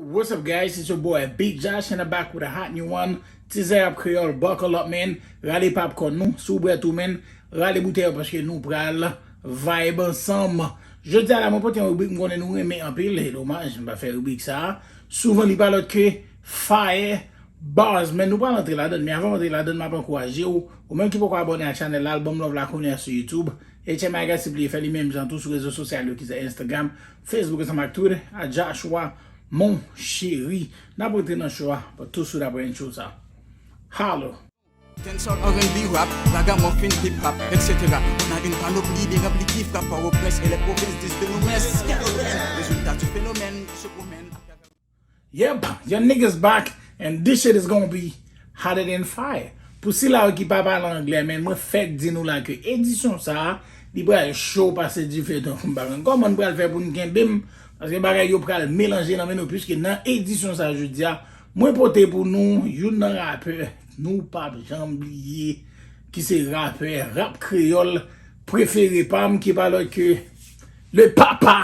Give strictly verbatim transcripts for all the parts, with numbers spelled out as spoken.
What's up, guys? It's your boy Big Josh, and I'm back with a hot new one. Tizè Rap Kreyòl, buckle up, man. Rale popcorn nou, si w bwè tou, man. Rale boutèy yo, paske nou pral vibe ansanm. Jodi a la, mwen pote yon ribrik m konnen nou renmen anpil. E domaj, m pa fè ribrik sa a. Souvan, li pa lòt ke Fire Bars, man. Nou pral antre ladan l, men avan m antre ladan l, m ap ankouraje w, ou menm ki poko abòne ak chanèl la, al ban m love la kounye a sou YouTube. H M I Guys, sipliye fè li menm jan tou sou rezo sosyal yo, ki se Instagram, Facebook, ansanm ak Twitter, a Joshua Mon Chéri. N ap rantre nan show a, but tou swit apre intro sa. Holla! Dancehall, R and B, rap, ragamuffin, hip hop, et cetera. On a une panoplie de répliques frappant aux presses et les provinces disent de nos messes. Résultat du phénomène, se promène à travers Yep, your niggas back, and this shit is gonna be hotter than fire. Pou sila yo ki pa pale anglè, men mwen fèk di nou la ke edisyon sa a, li pral cho pase dife, donk m pa konn kòman n pral fè pou n kenbe m, paske bagay yo pral melanje nan men nou, piske nan edisyon sa a jodi a, mwen pote pou nou youn nan rapè nou p ap janm bliye, ki se rapè rap kreyòl prefere pa m, ki pa lòt ke le papa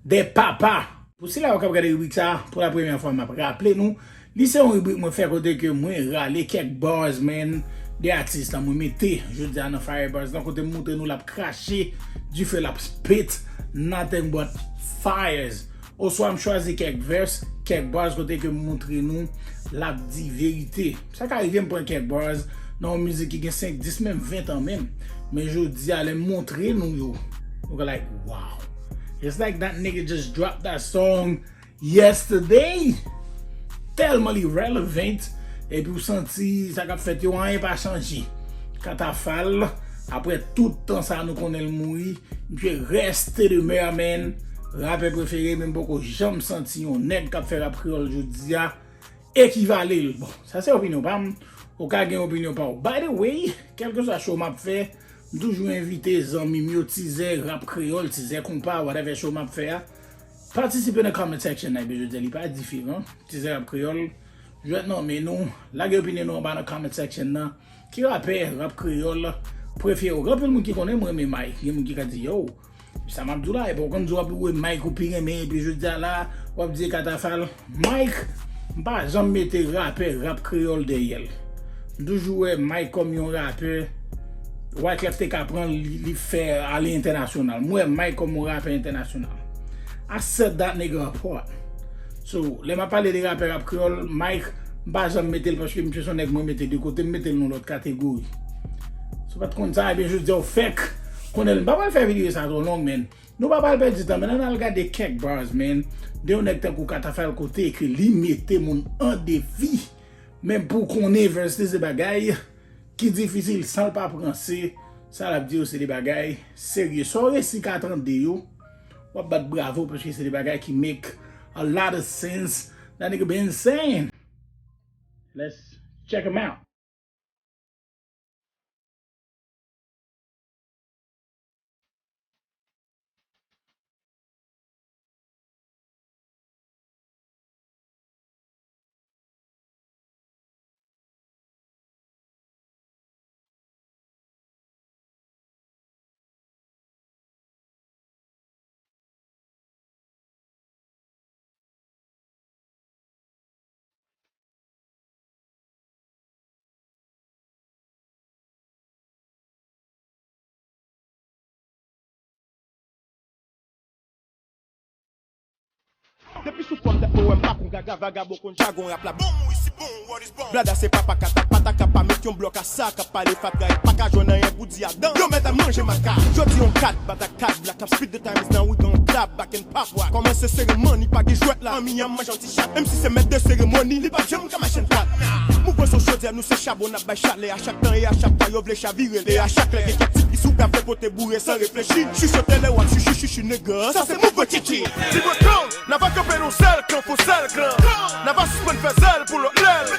des papas. Pou sila yo k ap gade ribrik sa a pou la premyè fwa, m ap raple nou, li se yon ribrik mwen fè kote ke mwen rale kèk bars, man, de atis la mwen mete jodi a nan Fire Bars lan, kote m montre nou l ap krache dife, l ap spit nothing but fires. Oswa m chwazi kèk verse, kèk bars kote ke m montre nou l ap di verite. Sa ka rive m pran kèk bars nan yon mizik ki gen senk, dis, menm ven tan menm. Men jodi a, lè m montre nou yo, nou ka like, wow. It's like that nigga just dropped that song yesterday. Tèlman li relevant. Epi w santi sa k ap fèt yo, anyen pa chanje. Katafal, apre tout tan sa a nou konnen l mouri, misye reste demeure, man. Rapè prefere, men m poko janm santi yon nèg k ap fè rap kreyòl jodi a ekivale l. Bon, sa se opinyon pa m. Ou ka gen opinyon pa w. By the way, kèlkeswa show m ap fè, m toujou envite zanmi m yo, Tizè Rap Kreyòl, Tizè Konpa, whatever show m ap fè a, patisipe nan comment section nan, epi jodi a li pa diferan. Tizè Rap Kreyòl, jwèt nan men nou, lage opinyon nou anba nan comment section nan. Ki rapè rap kreyòl prefere w? Gen anpil moun ki konnen mwen renmen Mike. Gen moun ki ka di, yo, sa m ap di w la, epi w konn di w ap louwe Mike ou pi renmen, epi jodi a la, w ap di Katafal. Mike, m pa janm mete rapè rap kreyòl dèyè l. M toujou wè Mike kòm yon rapè, Wyclef te ka pran l, li, li fè ale entènasyonal. M wè Mike kòm yon rapè entènasyonal. I set that nigga apart. So, lè m ap pale de rapè rap kreyòl, Mike, m pa janm mete l paske misye se yon nèg mwen mete de kote, m mete l nan lòt kategori. Si w pa t konn sa, ebyen, jodi a w fèk konnen l. M pa pral fè videyo sa twò long, man. Nou pa pral pèdi tan, men ann al gade kèk bars, man, de yon nèg tankou Katafal kote ke li mete moun an defi. Men pou konnen verse li se bagay ki difisil, san l pa pran se, sa l ap di yo se de bagay serye. Sa w resi ka tande yo, w ap bat bravo paske se de bagay ki make a lot of sense. That nigga been saying. Let's check him out. Depi sou fòm dat mwen wè m pa konn gaga, vagabon konn jagon rap la. Bon, wi, si bon, what is bon? Blada se papa kata, pata ka pa met yon blòk a sa k ap pale fatra, e pa ka jwenn anyen pou di adan. Yo mèt ap manje maka. Jodi yon kat bat ak kat, black ap spit the time is now, we gon clap back and pop rock. Kòmanse seremoni, pa gen jwèt la. Anmiyam manje yon ti chat. M C se mèt de seremoni, li p ap janm ka mache n pat. Mouvman se yon chodyè, nou se chabon, n ap bay chalè a chak tan e a chak fwa yo vle chavire l. E a chak lè gen kèk ti pis ou ka fè pote boure san reflechi. Chichote lè w ap chichi, chichi, nigga. Sa se mouvman chichi. Di mwen kan n ava kanpe nan yon sèl kan, fon sèl kan. N ava sispann fè zèl pou lòt lèl.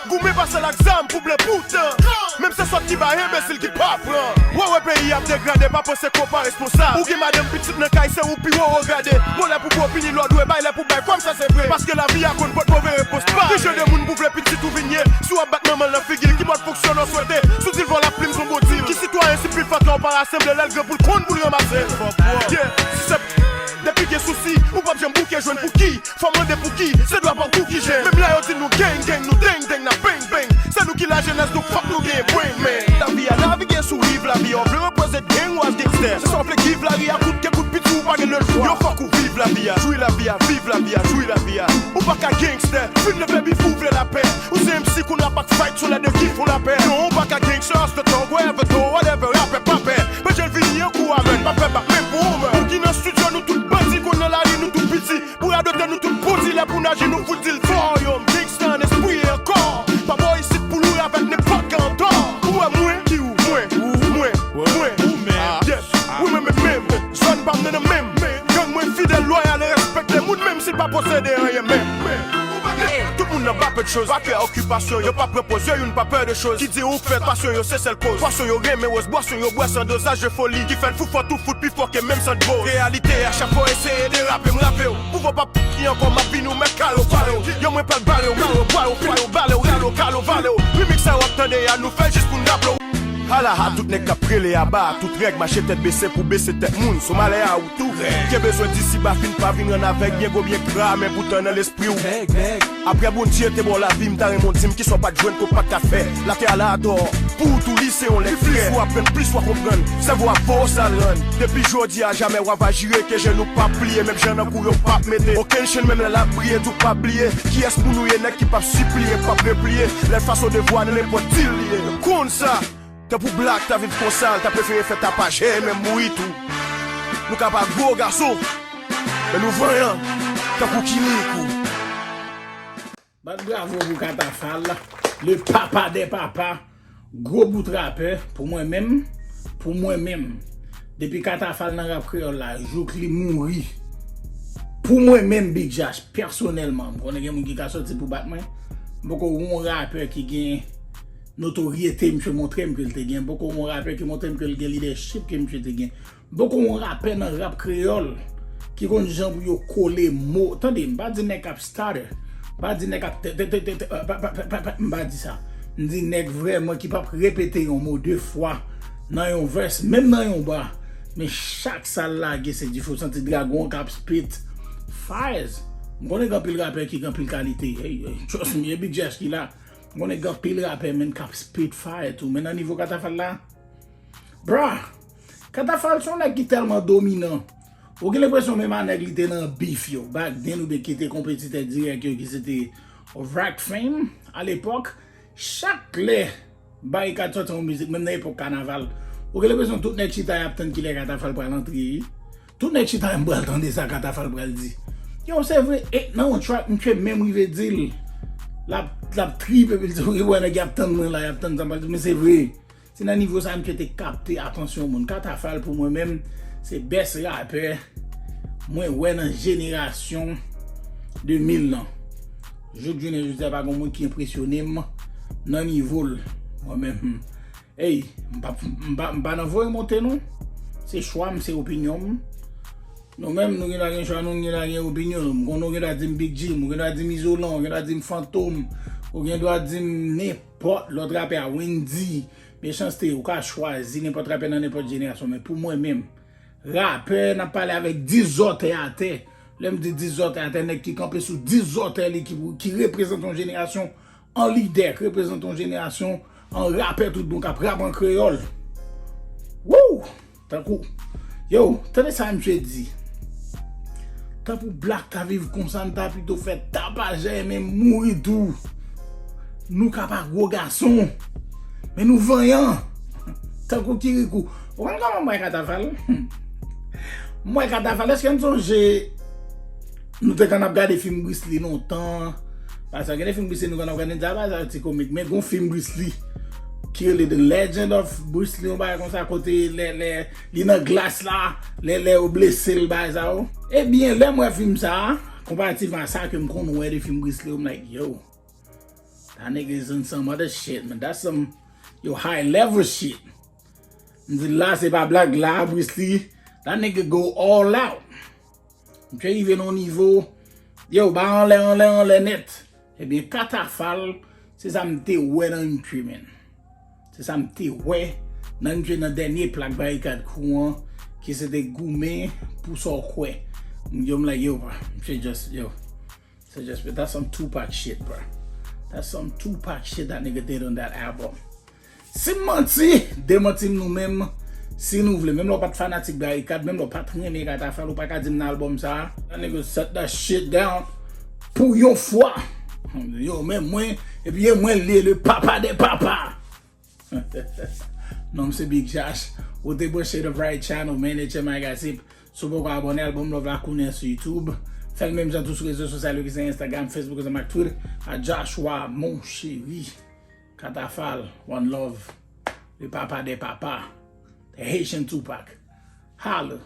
Goumen pa sèl ak zam pou blan poutan. Menm se sòt ki bay enbesil ki pa pran. W a wè peyi ap degrade, pa panse ke w pa responsab. Ou gen madanm, pitit nan kay, se ou pi wo wo grade. Bon, lè pou bwè w pini lòd, ou e bay lè pou bay, kwè m sa se vre. Paske lavi a konn pot move repons pa. Ki jan de moun pou vle pitit ou vin ye? Si w ap bat manman l nan figi l, ki mòd fonksyon w swete? Si w di l vòl ak plim, s on bon dil. Ki sitwayen si pil fatra w pa rasanble, lè l gran pou l konn pou l ranmase? Yeah, si se depi gen sousi, ou p ap janm bouke. Jwenn pou ki? Fò mande pou ki? Se dwa pa w kou ki jen. Menm lè yo di nou gang gang, nou deng deng, n ap bang bang. Se nou ki lajenès, donk fòk nou gen brain man. Lavi a navige sou riv lavi a. W vle repoze gang w al gangstè. Se sa w vle, give lari a kout ke kout piti, ou pa gen lechwa. Yo fòk ou viv lavi a, jwi lavi a, viv lavi a, jwi lavi a. Ou pa ka gangstè, fin leve bif ou vle lapè. Ou se M C kounye a, pa k fight, se lè de ki fon lapè. Non, ou pa ka gangstè, hasta luego, whatever, rapè pa pè. Bèjèl vini an kou amèn, pa pè bat men pou ou men. Ou ki nan studio, nou tout bandi, konn nan lari, nou tout piti. Pou radote nou tout bon dilè pou n aji nou fout di l fò. Yo, m gangsta an espri e an kò. Pa bò isit pou loure avèk nenpòt grandan. Ou wè mwen, ki ou, mwen, ou, mwen, mwen, ou menm. Yes, ou menm, menm, menm. Zòn pa m nan, nan menm. Gang mwen fidèl, lwayal e respekte moun menm si l pa posede anyen menm. Tout moun nan pa pè de choz. Pa kè okipasyon, yo p ap repoze, youn pa pè de choz. Ki di ou k fè pasyon yo se sèl koz. Pwason yo renmen woz, bwason yo bwè san dozaj de foli. Ki fè l fou fò tou fout pi fò ke menm san dlo. Reyalite a, chak fwa w eseye derape, m rape w. Pouvwa pa ki ankò, m ap vin ou mèt kale w, pale w. Yo, mwen pral bare w, mare w, bware w, fwaye w, bale w, rale w, kale w, vale w. Remix sa w ap tande a, nou fè jis pou n raple w. Halaha, tout nèg k ap rele aba, tout règ mache tèt bese pou bese tèt moun. Sou malè a ou tou, ke bezwen di si ba fin pa vin rann avèk byen gwo byen gra, men poutan nan lespri w. Apre Bondye te ba w lavi, m ta renmen w di m kisa w pa t jwenn ke w pa t ka fè. Latè a la atò, pou ou tou li se yon lèk frè. Plis ou aprann, plis w a konprann. Sèvo a fò sa l rann. Depi jodi a jamè w ava jire ke jenou p ap pliye, menm jan nan kou yo p ap mete. Okenn chenn menm lè l ap briye tou p ap bliye. Kiyès pou nou ye nèg ki p ap sipliye, p ap repliye. Lè l fas o devwa nan nenpòt dil li ye. Yo konn sa. Tanpou Black ta viv konsa, l ta prefere fè tapaj e menm mouri tou. Nou ka pa gwo gason, men nou vanyan, tankou Kirikou. Bat bravo pou Katafal, le papa des papas, gwo bout rapè, pou mwen menm, pou mwen menm. Depi Katafal nan rap kreyòl la, jouk li mouri. Pou mwen menm, Big Jash, pèsonèlman, m konnen gen moun ki ka sòti pou bat mwen. M poko wè yon rapè ki gen notoryete misye montre m ke l te gen. M poko wè yon rapè ki montre m ke l gen lidèchip ke misye te gen. M poko wè yon rapè nan rap kreyòl ki konn jan pou yo kole mo. Tande, m pa di nèg k ap stutter. M pa di nèg k ap te, te, te, te, te, pa, pa, pa, pa, pa, m pa di sa. M di nèg vrèman ki p ap repete yon mo de fwa nan yon verse, menm nan yon bar. Men chak sa l lage se difo, w santi dragon an k ap spit fires. M konnen gen anpil rapè ki gen anpil kalite. Hey, hey, trust me, e Big Jash ki la. M konnen gen anpil rapè, menn, k ap spit fire tou. Men nan nivo Katafal la, bruh, Katafal se yon nèg ki tèlman dominan. Ou gen lenpresyon menm a nèg li te nan beef yo, back then, oubyen ki te konpetitè dirèk yo, ki se te Rock Fame, alepòk, chak lè Barikad sòti yon mizik, menm nan epòk kanaval, ou gen lenpresyon tout nèg chita y ap tann kilè Katafal pral antre, wi. Tout nèg chita, m pral tande sa Katafal pral di. Yo, se vre, e nan yon track, misye menm rive di l, l ap, l ap trip, epi l di, wi, wè, nèg y ap tann mwen la, y ap tann sa m pral di, men se vre. Se nan nivo sa misye te kapte atansyon moun. Katafal pou mwen menm, se best rapè mwen wè nan jenerasyon de mil lan. Jouk jounen jodi a, pa gen moun ki enpresyone m nan nivo l. Mwen menm, ey, m pa, m pa, m pa nan voye monte non. Se chwa m, se opinyon m. Nou menm, nou gen dwa gen chwa nou, nou gen dwa gen opinyon nou. M konnen w gen dwa di m Big Jim, w gen dwa di m Izolan, w gen dwa di m Fantom, w gen dwa di m nenpòt lòt rapè a, Wendyy. Mechanste, ou ka chwazi nenpòt rapè nan nenpòt jenerasyon, men pou mwen menm, rapè, n ap pale avèk dis zòtèy atè. Lè m di dis zòtèy atè, nèg ki kanpe sou dis zòtèy li, ki, ki reprezante yon jenerasyon, an lidè, ki reprezante yon jenerasyon, an rapè tout bon, k ap rap an kreyòl. Wouw! Tankou, yo, tande sa misye di. Tanpou Black ta viv konsa, m ta pito fè tapajè, men mouri tou. Nou ka pa gwo gason, men nou vanyan. Tankou Kirikou. Ou konn kòman m wè Katafal? M wè Katafal, èske n sonje nou te konn ap gade fim Bruce Lee lontan? Paske gen de fim Bruce Lee nou konn ap gade, n di, a, bagay sa yo ti komik, men gon fim Bruce Lee ki rele The Legend of Bruce Lee, yon bagay konsa, kote lè, lè li nan glas la, lè, lè yo blese l, bagay sa yo. Ebyen, lè m wè fim sa a, konparativman a sa ke m konn wè de fim Bruce Lee, m like, yo, that nigga is in some other shit, man. That's some, yo, high level shit. M di la, se pa blag la, Bruce Lee, that nigga go all out. Misye rive nan yon nivo, yo, ba anlè, anlè, anlè nèt. Ebyen, Katafal, se sa m te wè nan misye, man. Se sa m te wè nan misye nan dènye plak Barikad Crew an, ki se te goumen pou sa w kwè. Yo, m like, yo, bro. Shit just, yo. So just, that's some Tupac shit, bro. That's some Tupac shit that nigga did on that album. Si m manti, demanti m nou menm, si nou vle. Menm lè w pa t fanatik Barikad, menm lè w pa t renmen Katafal, ou pa ka di m nan album sa a. That nigga set that shit down. Pou yon fwa. Yo, menm mwen, epi e mwen li, le papa de papa. Non, m se Big Josh. Ou te branche the right channel, man, H M I Gossip. Si w poko abòne, album Love la kounye a sou YouTube. Fè l menm jan tou sou rezo sosyal yo ki se Instagram, Facebook, ansanm ak Twitter. A Joshua, mon chéri. Katafal, one love. Le papa de papa. The Haitian Tupac. Holla.